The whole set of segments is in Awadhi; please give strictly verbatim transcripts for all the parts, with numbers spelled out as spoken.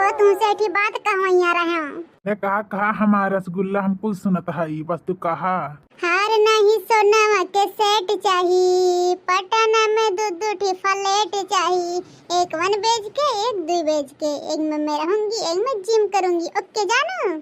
तो तुमसे एक बात कहवैया रहे। अरे कहा, कहा हमार रसगुल्ला, हम कुल सुनत हई, बस तू कहा। हार नहीं सोनवा के सेट चाही, पटना में दू दू ठी फ्लैट चाही, एक वन बेच के, एक दू बेच के, एक में मैं रहूंगी, एक में जिम करूंगी। ओके जानू?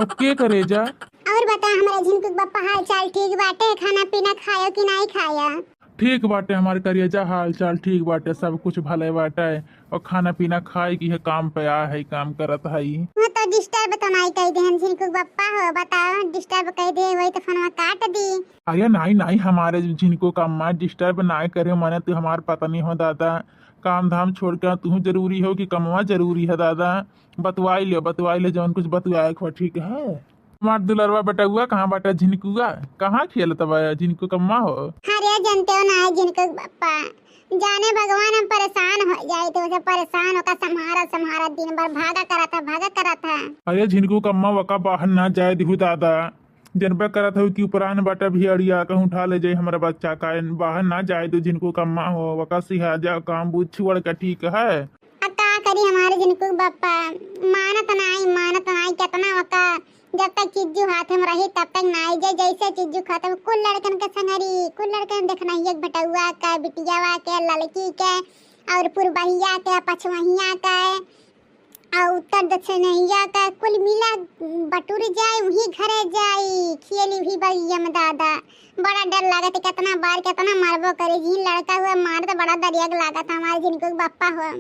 ओके करेजा। और बता, हमारे झिनकू के बप्पा, हाल चाल ठीक बाटे? खाना पीना खायो कि नाई खाया? ठीक बाटे हमार करेजा, हाल चाल ठीक बाटे, सब कुछ भले बाटे। और खाना पीना खाए की है, काम पे आ है, काम करत है। हाँ, तो डिस्टर्ब तो नाई कह दे हम झिनकू के बप्पा हो, बताओ, डिस्टर्ब कह दे वही तो फोनवा काट दी। अरे नाई नाई, हमारे झिनकू के अम्मा डिस्टर्ब नाई करे, माने तू हमार पत्नी हो दादा, काम धाम छोड़ के तू जरूरी हो कि कमवा जरूरी है दादा? बतवाई ले, बतवाई ले, जौन कुछ बतवाए के हो, ठीक है? हमार दुलरवा बेटउआ कहाँ बाटे, झिनकुआ? कहाँ खेलत बा झिनकू के अम्मा हो? अरे जनते हो ना है झिनकू के बप्पा, जाने भगवान हम परेशान हो जाए थे, उसे परेशान होकर सम्हारा सम्हारा दिन भर भागा करा था, भागा करा था। अरे झिनकू के अम्मा वका बाहर ना जाए दिहु दादा, जनबे करत हो कि उपरान बाटे भिड़िया कहूँ उठा ले जाए हमरा बच्चा का, बाहर ना जाए दो झिनकू के अम्मा हो, वका सिहा जा काम बूझ छोड़ के, ठीक है? आ का करी हमारे झिनकू के बप्पा, मानत नाई, मानत नाई, केतना ओका, जब तक चिज्जू हाथ में रही तब तक नाई, जे जैसे चिज्जू खत्म, कुल लड़कन के संगरी, कुल लड़कन देखना ही, एक बेटउआ के, बिटियावा के, ललकी के, और पुरबहिया के, पछवहिया के, और उत्तर दक्षिणहिया के, कुल मिला बटुर जाए, वही घरे जाई, खियली वही बगिया में दादा। बड़ा डर लागत, केतना बार केतना मारबो करे, जिन लड़का हुआ मार तो बड़ा दरिया के लागत, हमारे झिनकू के बप्पा हुआ।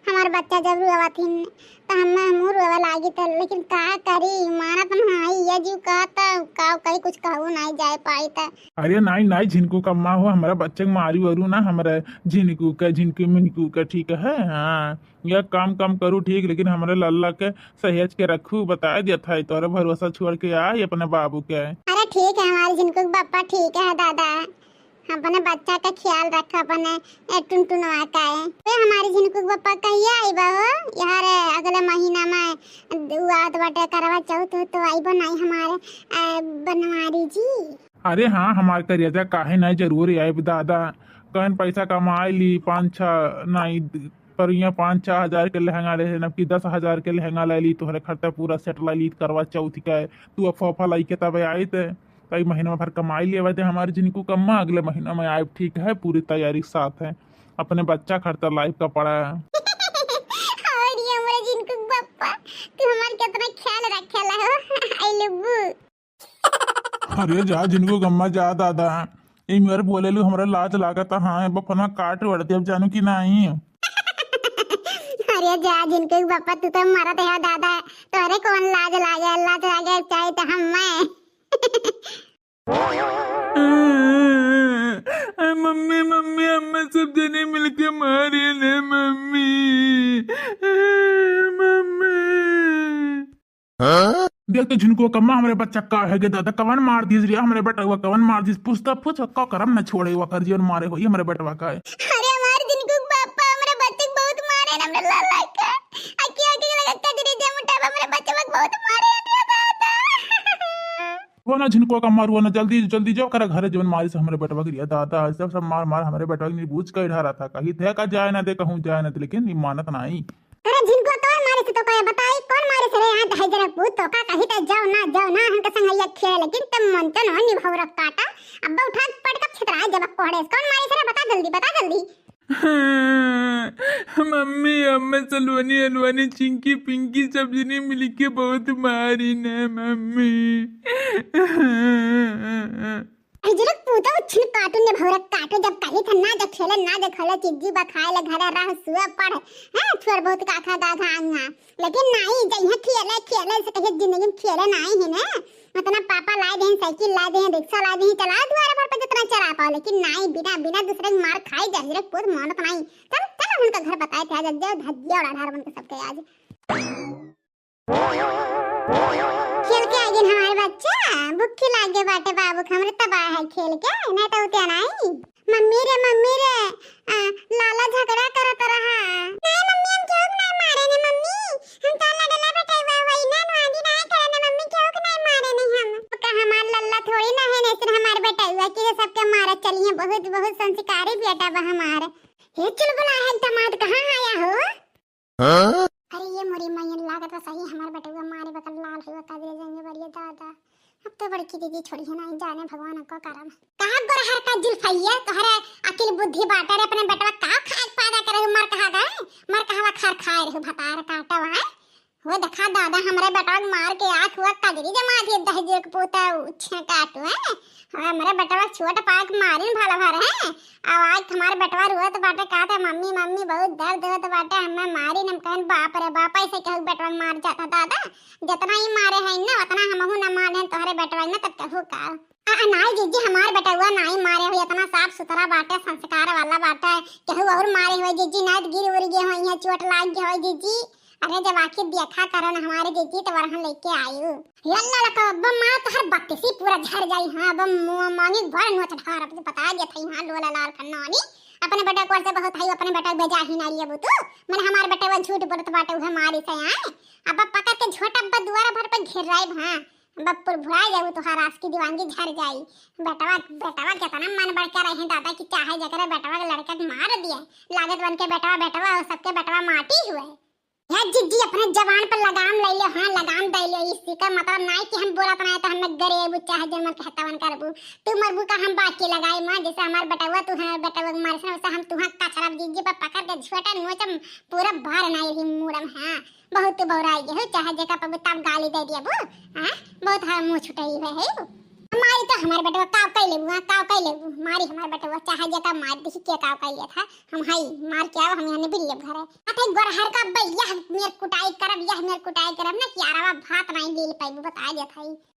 हमार बच्चा जब रोवत हिन, त हम्मे हमहू रोवे लागी त, लेकिन का करी, मानत नाई, ये जीव कहत, का करी, कुछ कहू नाई जाए पाई त। अरे नाई, नाई, झिनकू के अम्मा हो, हमरा बच्चे के मारू वारू ना, हमरा झिनकू के, झिनकू मिनकू के, ठीक है? हाँ, ये काम, काम करू ठीक, लेकिन हमरे लल्ला के सहेज के रखू, बताए दिया था, तोरे भरोसा छोड़ के आई अपने बाबू के। अरे ठीक है, हमारे झिनकू के बप्पा ठीक है दादा। अपने बच्चा का ख्याल रख, अपने, ए, टुनटुनवा का है। ए, हमारे झिनकू के बप्पा कहिया आइबा हो? यार, अगले महीना में उ आवत बाटे करवा चौथ, तो आइबो नहीं हमारे, ए, बनवारी जी। अरे हाँ, हमार करेजा, काहे नहीं, जरूर आइब दादा। कहन पैसा कमाई ली, पाँच छः, नहीं, पर यहाँ पाँच छः हजार के लहंगा रहे, अब की दस हजार के लहंगा ले ली, तोहरे खर्चा पूरा सेट ला ली करवा चौथ का। तू अफवाफा लाई के तब आई ते। कई महीना भर कमाई लेवे दे हमारे झिनकू के अम्मा, अगले महीना में आइब, ठीक है, पूरी तैयारी के साथ है, अपने बच्चा खर्चा लाइब कपड़ा। और ये हमारे झिनकू के बप्पा, तू हमार कितना ख्याल रखेला हो। आई लव यू। अरे जा झिनकू के अम्मा जा दादा, ई मेरे बोले लू हमरा लाज लागत है, हाँ, बफना काट वड़ती, अब जानू कि नहीं। अरे जा झिनकू के बप्पा, तू तो मरत है दादा, तोरे कौन लाज लागे, लाज लागे चाहे तो हम मैं। ए, मम्मी, मम्मी, हमें सब जने मिलके मारे ने, मम्मी। ए, मम्मी। देख तो झिनकू के अम्मा, हमरे बच्चा का है गे दादा, कवन मार दिस रे हमरे बेटवा, कवन मार दिस? पूछ तो पूछ, का करम न छोड़े, वकर जीवन मारे होई हमरे बेटवा का है। अरे हमारे झिनकू के पापा हमरे बच्चे के बहुत मारे न, हमरे लाला का। अकी अकी लगा कजरी जे मुटावा, हमरे बच्चे के बहुत मारे न रे दादा। वो ना झिनकू के अम्मा, वो ना, जल्दी, जल्दी जाओ, करा घरे, जवन मारिस हमरे बेटवा के रिया दादा, सब, सब मार, मार हमरे बेटवा के नहीं बूझ के ढारा था, कही थे का जाए ना दे, कहूँ जाए ना दे, लेकिन ये मानत नहीं। अरे झिनकू, कौन मारिस तो कहे, बताई, कौन मारिस रे? हाँ, दहेज रे पूत, तो का कही थे, जाओ ना, जाओ ना, हमके संग ये खेले, लेकिन तुम मनते न हो, निभाव रख काटा, अब उठा पटका छितरा, जब कोहड़े, कौन मारिस रे? बता जल्दी, बता जल्दी। मम्मी, हमें सलोनी, अलवानी, चिंकी, पिंकी सब जने मिलके बहुत मारी न मम्मी। हिजरक पूता उछिन काटू ने भौरक काटू, जब कही था ना जा खेले, ना जा खेले, चिज्जी बखाए ले घरे रह सुए पढ़, हैं, थोड़ बहुत काखा गाघा आंगा। लेकिन नाई, जइहे खेले, खेले से कहे जिंदगी में खेले नाई है ना। इतना पापा ला देहें, साइकिल ला देहें, रिक्शा ला देहें, चला दुआरे भर पे जितना चला पाओ, लेकिन नाई, बिना, बिना दूसरे के मार खाए जा, हिजरक पूत मानत नाई। चल, चल, उनका घर बताए थे, आज जब धज्जिया उड़ा ढार बन के सबके आज। खेल के आ गए हमारे बच्चा, भूखी लागे बाटे बाबू के, हमरे तबाह है खेल के, नहीं तो उते नहीं। मम्मी रे, मम्मी रे, आ, लाला झगड़ा करत रहा। नहीं मम्मी, हम केहू के नहीं मारे ने मम्मी, हम तो लडला बेटवा वही ना, नवादी नहीं करे ने मम्मी, केहू के नहीं मारे ने हम। का हमार लल्ला थोड़ी ना है, नहीं हमार बेटवा के सबके मारे चलिए, बहुत, बहुत संस्कारी बेटा बा हमार। हे चुलबुला है दामाद, कहाँ आया हो? हाँ? अरे सही हमार बेटवा मारे बकल लाल हुआ का दे जाएंगे बड़िया दादा। अब तो बड़की दीदी छोड़ी है ना, जाने भगवान को करम। कहाँ गोरहर का जुल्फैया, तोहरे अकिल बुद्धि बाटे रे, अपने बेटवा का खाए के पैदा करे, मर कहा गए, मर कहवा खार खाए रहे भतार काटवा है। वो देखा दादा, हमरे बेटवा के मार के आँख हुआ कजरी जमा दिए, दहिजर के पूता उछे काटू है। हमरे बेटवा के छोट पाक मारिन भला भर है। अब आज हमारे बेटवा रोत बाटे, कहते, "मम्मी, मम्मी, बहुत दर्द होत बाटे, हमें मारिन।" हम कहन, "बाप रे बाप, ऐसे कहू बेटवा के मार जाता दादा, जितना ही मारे है ना, उतना हमहू ना मारे हैं तोहरे बेटवा के ना, तब कहू का।" आ, आ, नाई जीजी, हमार बेटवा नाई मारे हो, इतना साफ सुथरा बाटे, संस्कार वाला बाटे। केहू और मारे हो जीजी, नाई तो गिर उर गए हो, यहाँ चोट लाग गए हो जीजी। अरे जब आखिर देखा करन हमारे जीजी तो वरहन लेके आयु। यल्ला लका अब्बा माँ तोहर बत्तीसी पूरा झर जाई। हाँ, अब मुँह मांगी भर नोच ढार, अब बता दिया था यहाँ लोला लाल खन्नानी। अपने बेटा को से बहुत है, अपने बेटा बेजा ही ना लिया तू। मैंने हमारे बेटे वो झूठ बोलत बाटे, उहे मारी से आए। अब पकड़ के झोटा अब्बा दुआरा भर पे घेर रहे। हाँ, बप्पुर भुला जाऊ, तोहार आस की दीवानगी झर जाई। बेटवा, बेटवा कितना मन बढ़ के रहे दादा कि चाहे जकरे बेटवा के लड़का के मार दिए। लागत बन के बेटवा, बेटवा और सबके बेटवा माटी हुए। या जिज्जी अपने जबान पर लगाम ले ले, हाँ लगाम दे ले। इसी का मतलब नाई कि हम बोलत नाई तो हमें गरीब चाहे जन मन कहता वन करबू। तू मरबू का हम बाकी लगाई माँ, जैसे हमार बेटवा तू है, बेटवा के मारे से वैसे हम तुहा कचरा जिज्जी पर पकड़ के झोटा नोचम पूरा भर नाई रही मूड़म। हाँ, बहुत बौराई गए हो, चाहे जेका पबू तब गाली दे दिया बू। हाँ, बहुत हर मुँह छुटाई हुए है। मारी तो हमारे बेटवा काव कई लेबू, हाँ, काव कई लेबू। मारी हमारे बेटवा चाहे जेका मार दी के काव कई लिया था। हम हई, मार के आओ, हम यहाँ नहीं बिल्ले घरे। अथे गोरहर का अब्बा, यह मेर कुटाई करब, यह मेर कुटाई करब ना कि यारवा भात नहीं ले पाइबू, बता दिया था।